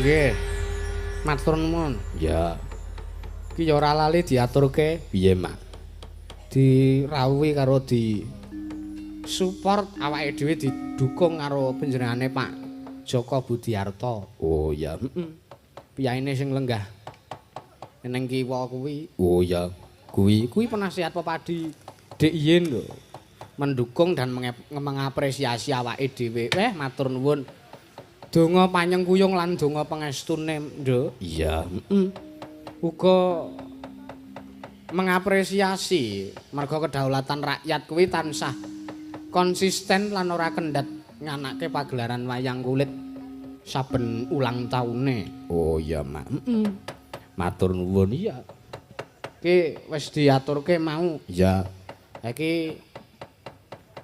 Nggih. Matur nuwun. Ya. Iki ya ora lali diaturke. Piye, Mak? Dirawuhi karo di support awake dhewe didukung karo panjenengane Pak Joko Budiarto. Oh ya, heeh. Piyaine sing lenggah ning kiwa kuwi. Oh ya, kuwi kuwi penasihat pepadi DIY lho. Mendukung dan mengapresiasi awake dhewe. Matur nuwun. Donga panyengkuyung lan donga pangestune, Nduk. Iya, heeh. Uga mengapresiasi merga kedaulatan rakyat kuwi tansah konsisten lan ora kendhat nganake pagelaran wayang kulit saben ulang taune. Oh iya, Mak. Heeh. Matur nuwun. Iya. Ki wis diaturke mau. Iya. Iki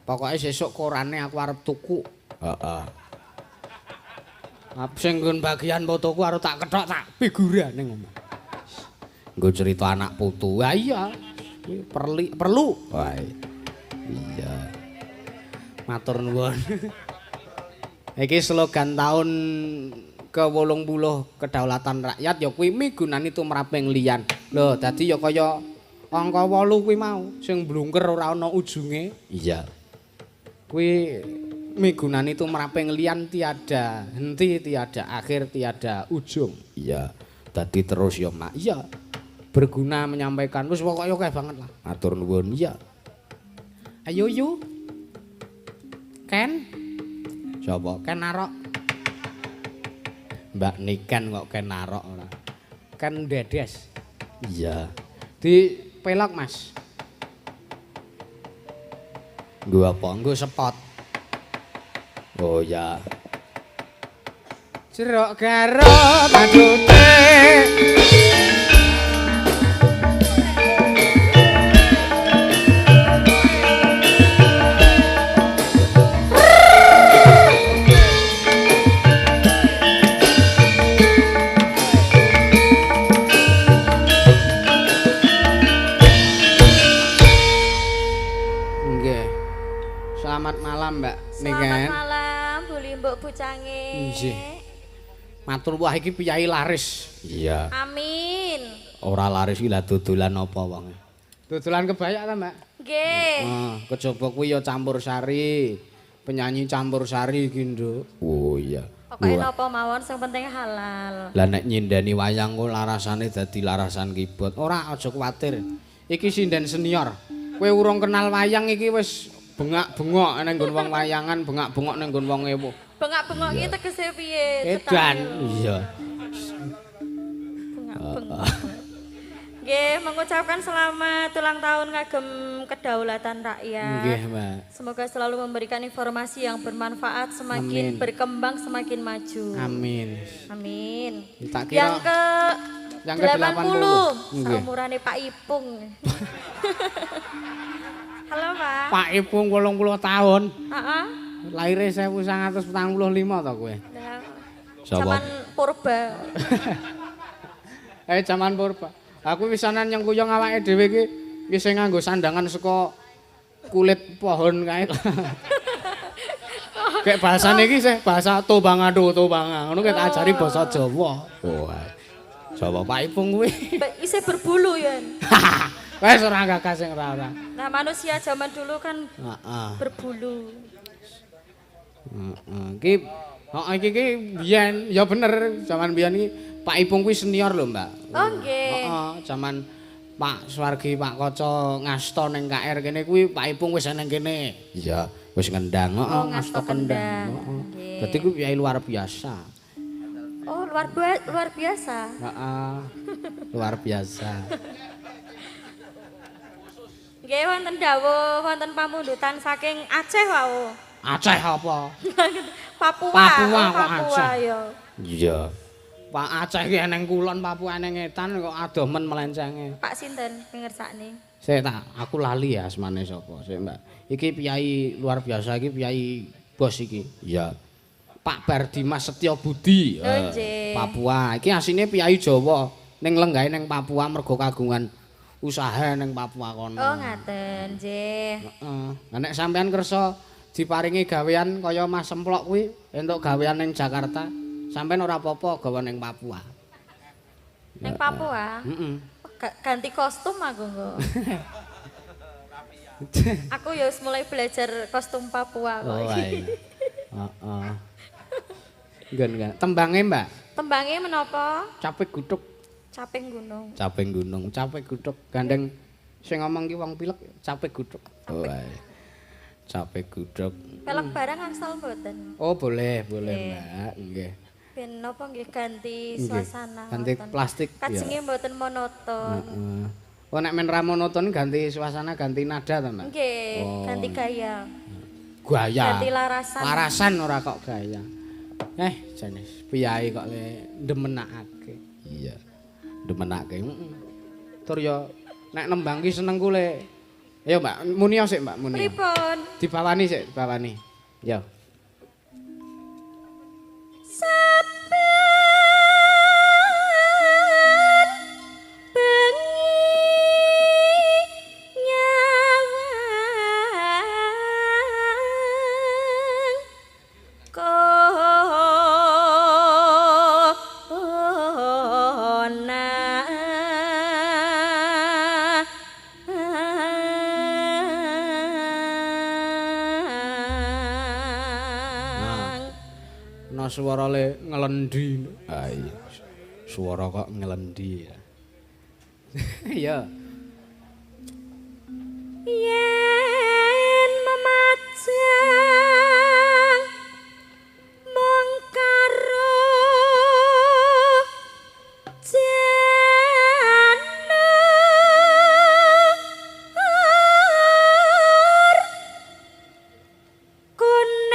pokoke sesuk korane aku arep tuku. Heeh. Sing nggon bagian fotoku arep tak kethok tak figura ning omah. Nggo cerita anak putu. Wah iya. Perlu. Wah. Iya. Matur nuwun. Iki slogan tahun ke-80 kedaulatan rakyat ya kuwi migunani tumraping liyan. Lho, dadi ya kaya angka 8 kuwi mau sing mblungker ora ana ujunge. Iya. Kuwi migunani tumraping liyan tiada henti, tiada akhir, tiada ujung. Iya. Dadi terus ya, Mak. Iya. Berguna menyampaikan. Wis pokoke akeh banget lah. Matur nuwun. Iya. Ayo yu. Ken. Sapa? Ken Arok. Mbak Niken kok Ken Arok ora. Ken Dedes. Iya. Di pelok, Mas. Nggo apa? Nggo sepot. Oh ya. Jeruk garut badute. Nggih. Selamat malam, Mbak Niken. Selamat malam, Bu Limbuk Bu Cange. Nggih. Matur wah iki piyayi laris. Iya. Amin. Ora laris iki lah dodolan apa wonge? Dodolan kebayak ta, Mbak? Nggih. Heeh, kejaba kuwi ya campur sari. Penyanyi campur sari iki, Nduk. Oh iya. Pokoke napa mawon sing penting halal. Lah nek nyindeni wayang kok larasane dadi larasan keyboard. Ora, aja kuwatir. Iki sinden senior. Kowe urung kenal wayang iki wis bengak-bengok ning nggon wong wayangan, bengak-bengok ning nggon wong ewo. Bengak-bengok iki tegese piye? Edan. Iya. Bengak-bengok. Nggih, mengucapkan selamat ulang tahun kagem kedaulatan rakyat. Nggih, Mbak. Semoga selalu memberikan informasi yang bermanfaat, semakin Amin. Berkembang, semakin maju. Amin. Amin. Tak kira yang ke 80. Saumurane Pak Ipung. Halo, Pak. Pak Ipung 80 tahun. Heeh. Lahire 1945 to kowe. Zaman purba. Zaman purba. Aku wisanan yang kuyong awake dhewe iki wis nganggo sandangan saka kulit pohon kae. Kayak bahasane iki sih bahasa Tobangado Tobanga. Ngono kita ajari basa Jawa. Oh. Sapa Pak Ipung kuwi? Isih berbulu ya. Wes ora gagas sing ora ora. Nah, manusia zaman dulu kan berbulu. Heeh. Iki heeh iki iki biyen ya bener zaman biyen iki Pak Ipung kuwi senior lho, Mbak. Oh nggih. Heeh, zaman Pak Suwargi Pak Kaca ngasta ning KR kene kuwi Pak Ipung wis nang kene. Iya, wis ngendang, heeh, oh, ngasta kendang. Heeh. Dadi kuwi piyayi luar biasa. Oh, luar biasa. Heeh. Luar biasa. Nggih, wonten dawuh, wonten pamundutan saking Aceh wau. Aceh apa? Papua. Papua oh, kok Papua Aceh. Ya. Iya. Pak Aceh ki eneng kulon, Papua eneng etan kok adoh men melencenge. Pak sinten ngersakne? Sik tak, aku lali ya asmane sapa. Sik, Mbak. Iki piyayi luar biasa iki piyayi bos iki. Iya. Pak Bardimas Setio Budi. Oh, Papua. Iki asline piyayi Jawa ning lenggahe ning Papua mergo kagungan usaha ning Papua kono. Oh, ngaten, nggih. Heeh. Lah nek sampean kersa diparingi gawean kaya Mas Semplok kuwi entuk gawean ning Jakarta. Sampeyan ora apa-apa gawa ning Papua. Ning Papua? Heeh. Ganti kostum aku kok. Aku ya wis mulai belajar kostum Papua kok. Oh iya. Heeh. Nggon. Tembange, Mbak? Tembange menapa? Capek guthuk. Caping gunung. Caping gunung, capek guthuk. Gandeng sing ngomong ki wong pilek, capek guthuk. Oh iya. Capek guthuk. Pelek barang angsal mboten? Oh, boleh, boleh, Mbak. Nggih. Ben napa nggih ganti suasana. Ganti plastik. Kajenge mboten monoton. Heeh. Oh, nek men ra monoton ganti suasana, ganti nada ta, Mbak? Nggih, ganti gaya. Gaya. Ganti larasan. Larasan ora kok gaya. Janes piyae kok le ndemenakake. Iya. Ndemenake. Heeh. Tur ya nek nembang ki senengku le. Ayo Mbak, muni sik Mbak, muni. Pripun? Dibawani sik, dibawani. Ya. Saben bengi nyawang kona Nah, suara le ngelendi. Ah iya. Suara kok ngelendi ya. Iya. Yen memajang mung karo janur kuning.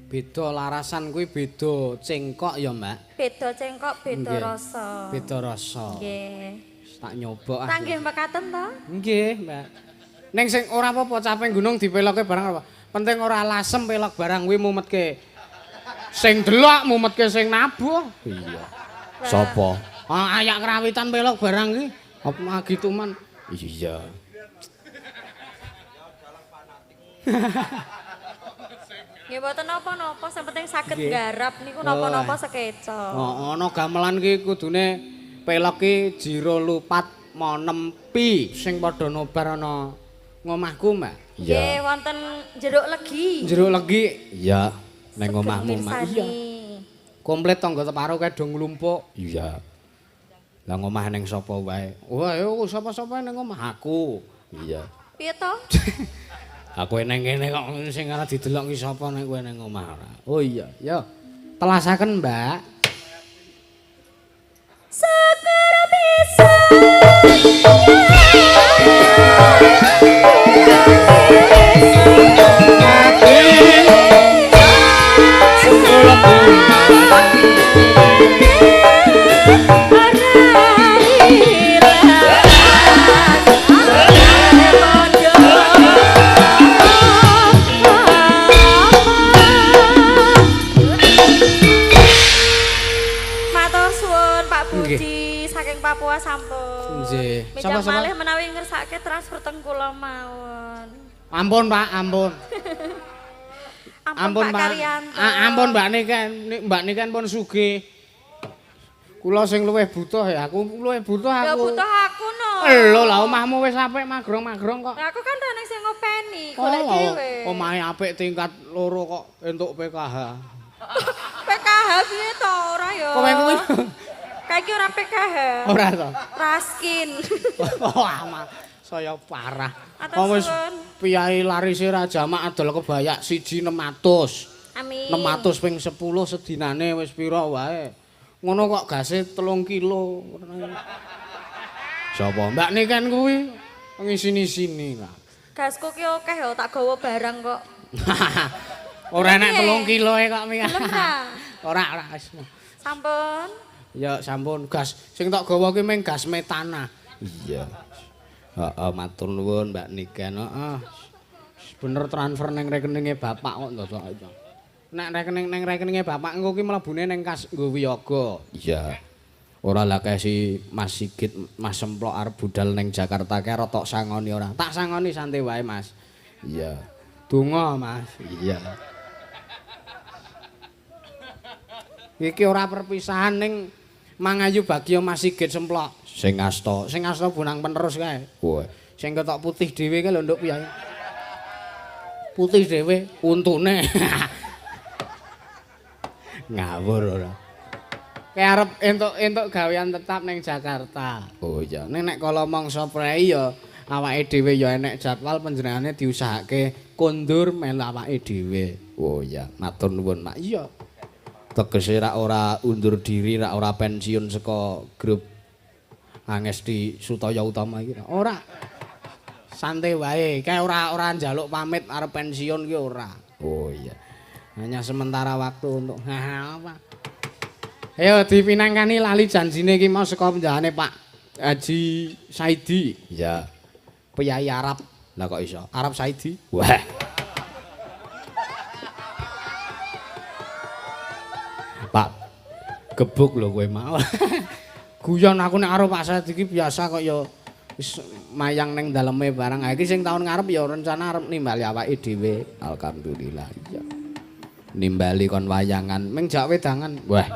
Beda larasan kuwi beda cengkok ya, Mbak. Beda cengkok, beda rasa. Beda rasa. Nggih. Tak nyoba ah. Tak nggih mekaten to? Nggih, Mbak. Ning sing ora apa-apa caping gunung dipeloke barang apa. Penting ora lasem pelok barang kuwi mumetke. Sing delok mumetke sing nabuh. Iya. Sapa? Ah, ayak krawitan pelok barang ki. Apa gituman. Iya. Nggih mboten napa-napa, sing penting saged nggarap niku napa-napa sekeca. Heeh, ana gamelan ki kudune pelok ki jiro lupat monempi sing padha nobar ana ngomahku, Mbak. Nggih, wonten jeruk legi. Jeruk legi. Iya, nang omahmu, Mbak. Iya. Komplit tangga teparo kae do nglumpuk. Iya. Lah ngomah ning sapa wae? Wah, yo sapa-sapa ning omah aku. Iya. Piye to? Aku neng kene kok sing ora didelok ki sapa nek kowe nang omah ora. Oh iya, ya. Telasaken, Mbak. Seger bisa. Papua sampun. Nggih. Sapa-sapa malih menawi ngersake transfer teng kula mawon. Ampun, Pak, ampun. Ampun, Pak Karyanto. Ampun, Mbak Niken, Mbak Niken pun sugih. Kula sing luwih butuh ya, aku luwih butuh aku. Ya butuh aku no. Lho lah omahmu wis apik magrong-magrong kok. Lah aku kan ra ning sing ngopeni, golek dhewe. Omahe apik tingkat loro kok entuk PKH. PKH piye to ora ya? Kowe kuwi Kayak iki ora PKH. Ora to. Raskin. Wah, saya parah. Wong wis piyai larise ra jamak adol kebayak siji 600. Amin. 600 ping 10 sedinane wis pira wae. Ngono kok gase 3 kilo. Sapa? Mbak Niken kuwi ngisini-sini lah. Gasku ki akeh ya tak gawa barang kok. Ora enek 3 kilo e kok mi. Ora ora wis. Sampun. Ya sampun gas sing tak gawa ki mung gas metana. Iya. Heeh, matur nuwun Mbak Niken. Heeh. Bener transfer ning rekeninge bapak kok ndodok. Nek rekening ning rekeninge bapak engko ki mlebune ning kas nggo wiyaga. Iya. Ora lah kae si Mas Sigit, Mas Semplok arep budal ning Jakarta kae rotok sangoni ora. Tak sangoni santai wae, Mas. Iya. Donga, Mas. Iya. Iki ora perpisahan ning Mangayu Bagya Mas Sigit Semplok. Sing asta bonang penerus kae. Wah, sing ketok putih dhewe kae lho nduk piye. Putih dhewe untune. Ngawur ora. Kae arep entuk-entuk gawean tetap ning Jakarta. Oh iya, ning nek kala mangsa prei ya awake dhewe ya enek jadwal panjenengane diusahake kondur melu awake dhewe. Oh iya, matur nuwun, Mak. Iya. Tegese rak ora undur diri, rak ora pensiun saka grup Angesti Sutaya Utama iki. Ora. Santai wae, kae ora njaluk pamit arep pensiun ki ora. Oh iya. Hanya sementara waktu untuk apa? Ayo dipinangkani lali janjine iki mau saka penjahane Pak Haji Saidi. Iya. Piyai Arab. Lah kok iso? Arab Saidi. Wah. Pak gebuk lho kowe mau. Guyon aku nek karo Pak Saidi iki biasa kok ya wis mayang ning daleme barang. Ha iki sing taun ngarep ya rencana arep nimbali awake dhewe. Alhamdulillah. Iya. Nimbali kon wayangan ming jak wedangan. Wah.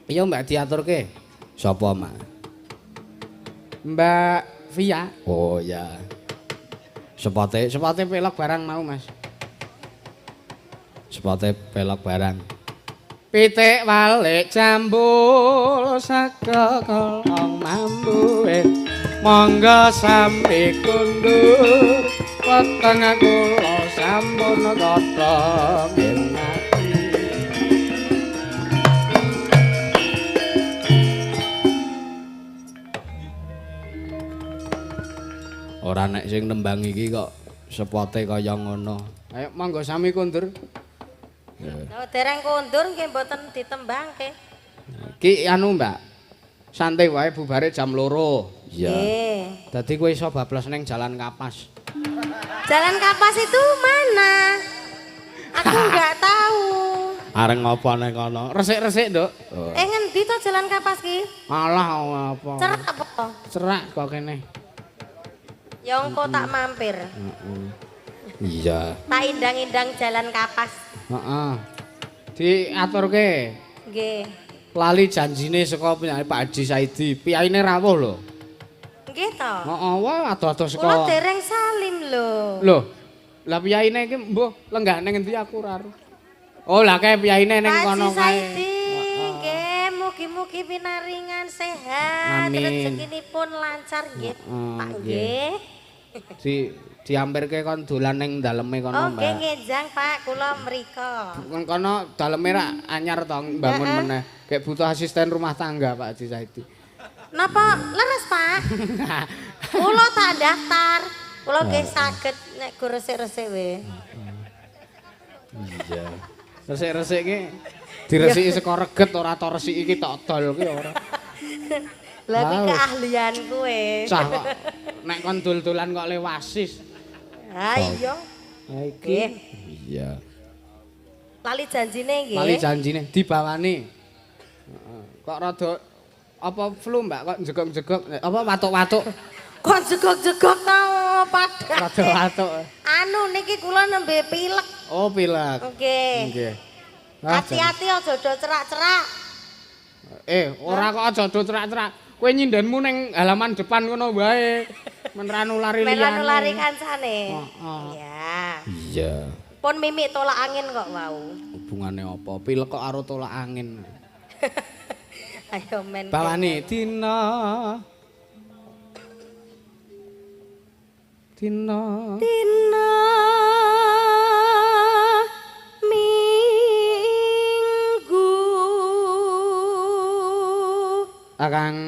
Iya Mbak diaturke. Sapa, Mak? Mbak Via. Oh iya. Sepote pelok barang mau, Mas. Sepote pelok barang. Pitik walik jambul sakekolong mambuhe. Monggo sami kundur weteng kula sampun kathah ati. Ora nek sing nembang iki kok sepote kaya ngono. Ayo monggo sami kundur. Lho dereng kundur nggih mboten ditembangke. Ki anu Mbak. Santai wae bubare jam 2. Iya. Nggih. Dadi kowe iso bablas ning Jalan Kapas. Jalan Kapas itu mana? Aku enggak tahu. Areng apa ning kono? Resik-resik, Nduk. Oh. Ngendi to Jalan Kapas ki? Alah apa? Cerak apa? Cerak kok kene. Ya engko tak mampir. Iya. Tak indang-indang Jalan Kapas. Heeh. Diaturke. Nggih. Lali janjine saka penyanyi Pak Haji Saidi, piyaine rawuh lho. Nggih to. Heeh, wah ado-ado saka. Kula dereng salim lho. Lho. Lah piyaine iki mbuh lenggah ning endi aku ora ero. Oh, lah kae piyaine ning kono kae. Pak Haji Saidi, nggih, mugi-mugi pinaringan sehat, rezekinipun lancar nggih, Pak nggih. Diampirke kon dolan ning daleme kono, Mbak. Oh, nggih ngenjang, Pak, kula mriko. Kon kono daleme rak anyar to mbangun meneh. Kayak butuh asisten rumah tangga, Pak Haji Saidi. Napa leres, Pak? Kula tak daftar. Kula nggih saged nek go resik-resik we. Iya. Resik-resik ki diresiki saka reget ora to resiki iki tok dol ki ora. Lah kuwi keahlian kowe. Cah kok nek kon dol-dolan kok lewasis. Ha iya. Ha iki. Iya. Lali janjine nggih. Lali janjine dibawani. Heeh. Kok rada apa flu Mbak kok jegok-jegok apa watuk-watuk. Kok jegok-jegok ta padha. Rada watuk. Anu niki kula nembe pilek. Oh pilek. Nggih. Nggih. Hati-hati aja do cerak-cerak. Ora kok aja do cerak-cerak. Kowe nyindenmu ning halaman depan ngono wae. Men ra nulari liyane. Men ra nulari kancane. Heeh. Iya. Iya. Pun mimik tolak angin kok wau. Hubungane apa? Pilek kok karo tolak angin. Ayo men. Bawani dina. Dina. Dina Minggu. Akang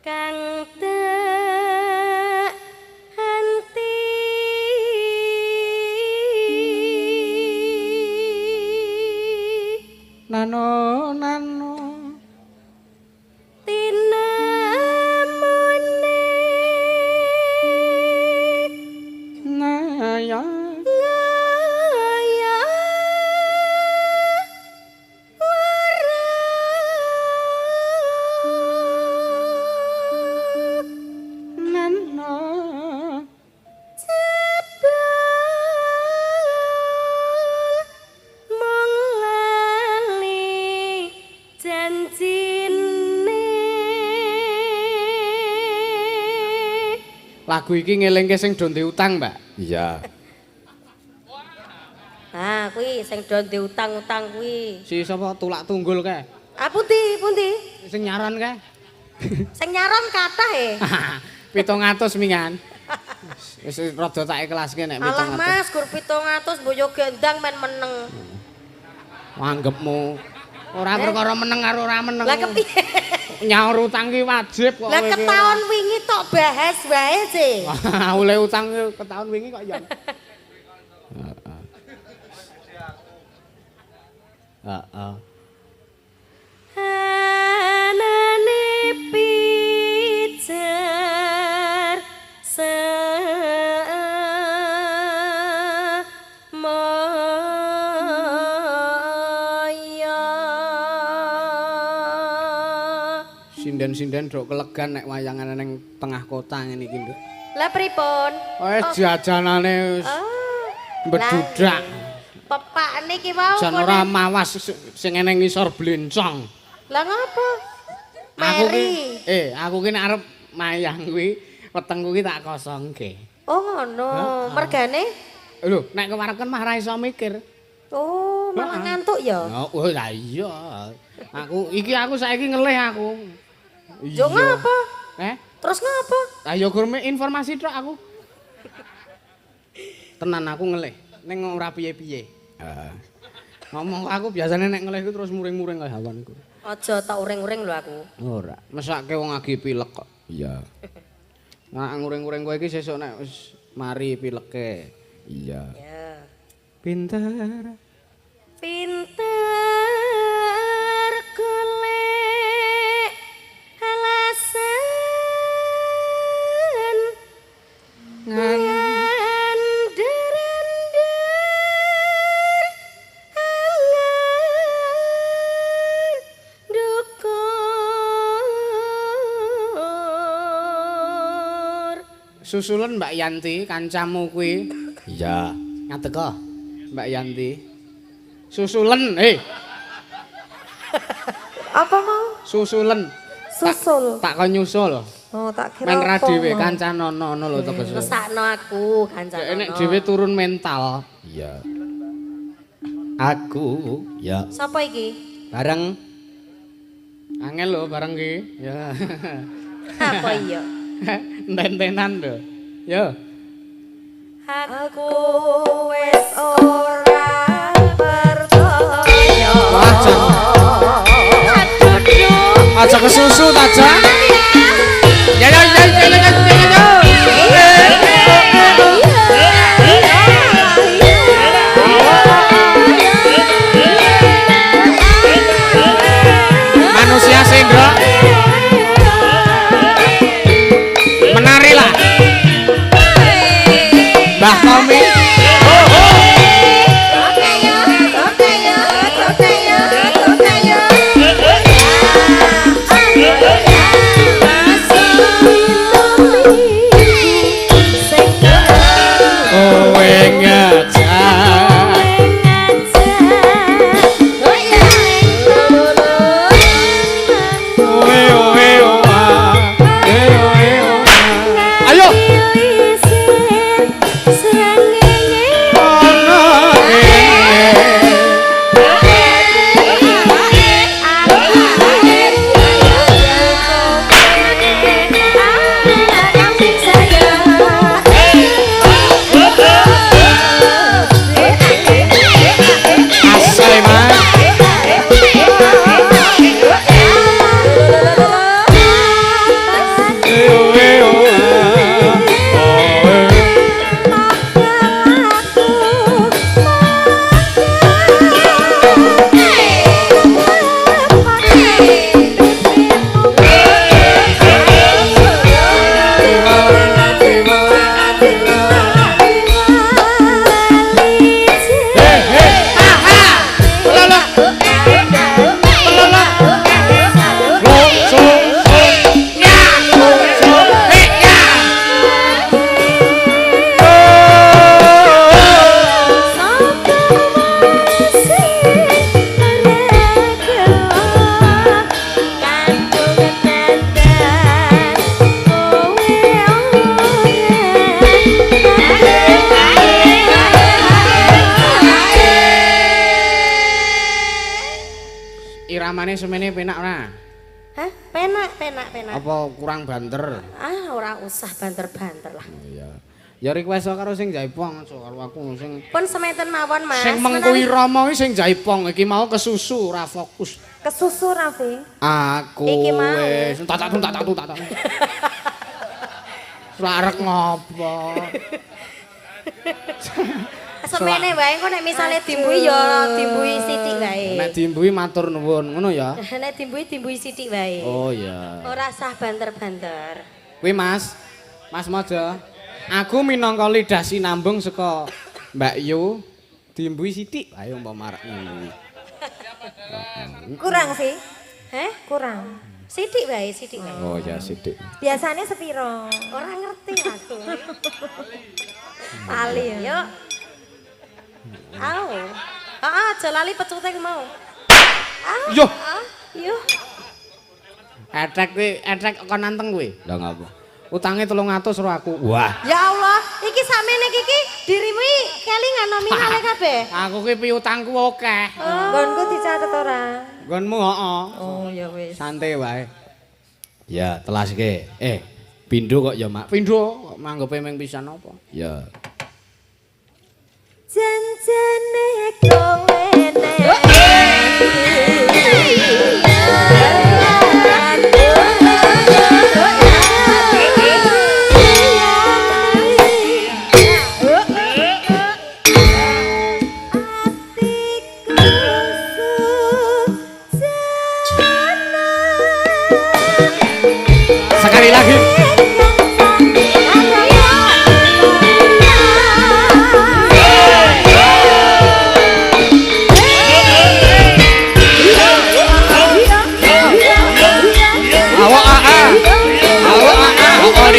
kang tak henti nano nano tinemune naya ngaya waras. Lagu iki ngelingke sing do ndek utang, Mbak. Iya. Ah, kuwi sing do ndek utang-utang kuwi. Si sapa tulak tunggul kae? Ah, pundi, pundi? Sing nyaron kae. Sing nyaron kathah e. 700 mingan. Wis rada tak ikhlaske nek 700. Alah Mas, gur 700 mbok yo gendang men meneng. Anggepmu ora perkara meneng karo ora meneng. Lah kepiye? Nyaur utang ki wajib kok. Lah ketaun wingi tok bahas wae sih. Wah, oleh utang ketaun wingi kok ya. Heeh. Heeh. Anane pijar samaya. Sinden-sinden dok kelegan nek wayangan ning tengah kota ngene iki, Nduk. Lah pripun? Wis jajanane wis mbedhudak. Pepak niki wau jan ora mawas sing eneng ngisor blencong. Lah ngopo? Aku ki aku ki nek arep mayang kuwi wetengku ki tak kosongke. Oh ngono. Mergane? Lho, nek kewareken mah ra iso mikir. Oh, malah ngantuk ya? Oh, lah iya. Aku iki aku saiki ngelih aku. Yo ngapa? Eh? Terus ngapa? Lah ya gur informasi tok aku. Tenan aku ngelih, ning ora piye-piye. Heeh. Ngomong aku biasanya nek ngelih ku terus muring-muring kaya hawan iku. Aja tak uring-uring lho aku. Ora, mesake wong agi pilek kok. Iya. Nek nguring-nguring kowe iki sesuk nek wis mari pileke. Iya. Iya. Pinter. Pinter golek alasan ngandher-andher angan dukur. Susulen Mbak Yanti kancamu kuwi. Iya. Ngadeka Mbak Yanti. Susulen, Apa mau? Susulen. Susul. Tak kon nyusul. Oh, tak kira. Men ra dhewe kancanono ngono lho tegese. Mesakno aku kancanono. Nek dhewe turun mental. Iya. Aku ya. Sapa iki? Bareng. Angel lho bareng iki. Ya. Apa iya? Enten-entenan lho. Yo. Aku wis ora percaya. Aja kesusu ta, Jang. Ya ya ya ya ya ya ya. Manusia sendro. Menarilah. Mbah Tommy. Iramane semene penak ora? Hah? Penak, penak, penak. Apa kurang banter? Ah, ora usah banter-banter lah. Oh, iya. Ya request karo sing jaipong aja karo aku sing pun sementen mawon, Mas. Sing mengku irama iki sing jaipong iki mau kesusu ora fokus. Kesusu Raffi. Aku wis tak tak tak tak tak. Arek ngopo? Semene wae engko nek misale dimbui ya dimbui sithik wae. Nek dimbui matur nuwun ngono ya. Nek dimbui dimbui sithik wae. Oh iya. Ora sah banter-banter. Kuwi Mas, Mas Mojo. Aku minangka lidah sinambung saka Mbak Yu dimbui sithik wae umpama arek ngene. Kurang sih. Heh? Kurang. Sithik wae, sithik wae. Oh ya sithik. Biasane sepiro? Ora ngerti aku. Lali ya. Yuk. Au. Heeh, aja lali pecute mau. Yo. Yo. Etek kuwi, etek kon nanteng kuwi. Lah ngapa? Utange 300 ro aku. Wah. Ya Allah, iki sakmene iki dirimu kelingan nominale kabeh. Aku ki piutangku akeh. Nggonku dicatet ora? Nggonmu heeh. Oh ya wis. Santai wae. Ya, telaske. Pindho kok ya, Mak. Pindho kok manggepe ming pisan apa? Ya. Janjane kowe nek Sekali lagi. Awak aa. Awak aa. Awak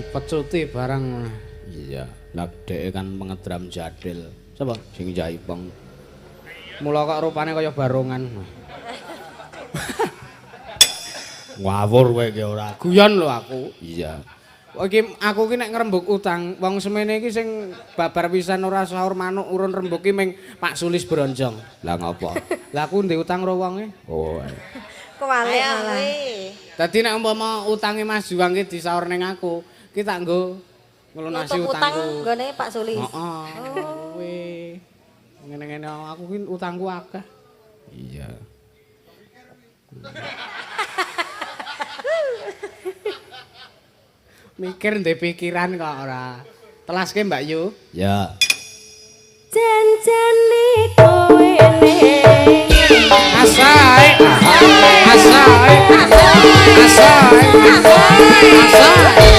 Dipecuti barang. Iya, lah dheke kan pengedram jadil. Sapa? Sing jaipong. Mula kok rupane kaya barongan. Ngawur kowe iki ora. Guyon lho aku. Iya. Iki aku ki nek ngrembug utang, wong semene iki sing babar pisan ora sahur manuk urun rembug ki ming Pak Sulis Bronjong. Lah ngopo? Lah aku ndek utang karo wonge. Oh. Kewalik malah. Dadi nek umpama utange Mas Juang ki disaur ning aku, ki tak nggo nglunasi utangku. Utang nggone Pak Sulis. Heeh. Kuwi. Ngene-ngene aku ki utangku akeh. Iya. Mikir ndek pikiran kok ora. Telaske Mbak Yu. Ya. Janjane kowe ning Asai. Asai. Asai. Asai.